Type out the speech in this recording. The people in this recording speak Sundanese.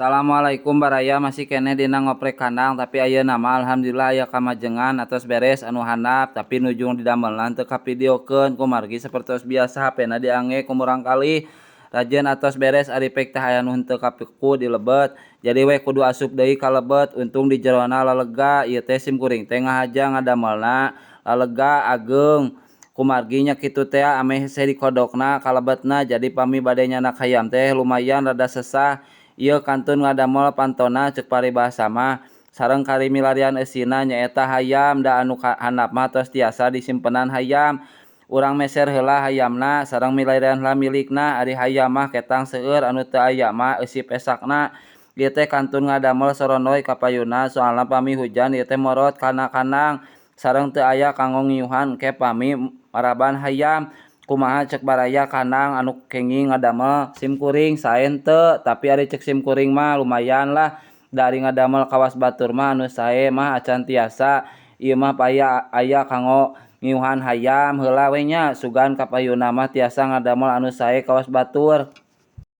Assalamualaikum baraya, masih keneh dina ngoprek kandang, tapi ayeuna mah alhamdulillah aya kamajengan atos beres anu handap, tapi nujung didamelna teu kavideokeun kumargi sapertos biasa HP na diangge ku murangkalih. Rajin atos beres ari pek teh aya nu henteu kapiku di lebet, jadi we kudu asup deui ka lebet. Untung di jerona lalega. Ieu teh simkuring teh ngahaja ngadamelna lalega ageung kumargi nya kitu teh ameh hese dikodokna ka lebetna, jadi pami bade nyandak hayam teh lumayan rada sesah. Ieu kantun ngadamel pantona ceuk paribasa mah sareng kari milarian eusina nyaeta hayam, da anu handap mah tos tiasa disimpenan hayam. Urang meser heula hayamna sareng milarian heula milikna, ari hayam mah ketang seueur anu teu aya mah eusi pesakna. Ieu teh kantun ngadamel soronoi ka payuna, soalna pami hujan ieu teh morot kana kandang sareng teu aya kanggo ngiuhan engke pami maraban hayam. Kumaha cek baraya kandang anu kenging ngadamel simkuring sae henteu? Tapi ari cek simkuring mah lumayan lah, da ari ngadamel kawas batur mah anu sae mah acan tiasa. Ieu mah paya aya kanggo ngiuhan hayam heula we nya, sugan kapayuna mah tiasa ngadamel anu sae kawas batur.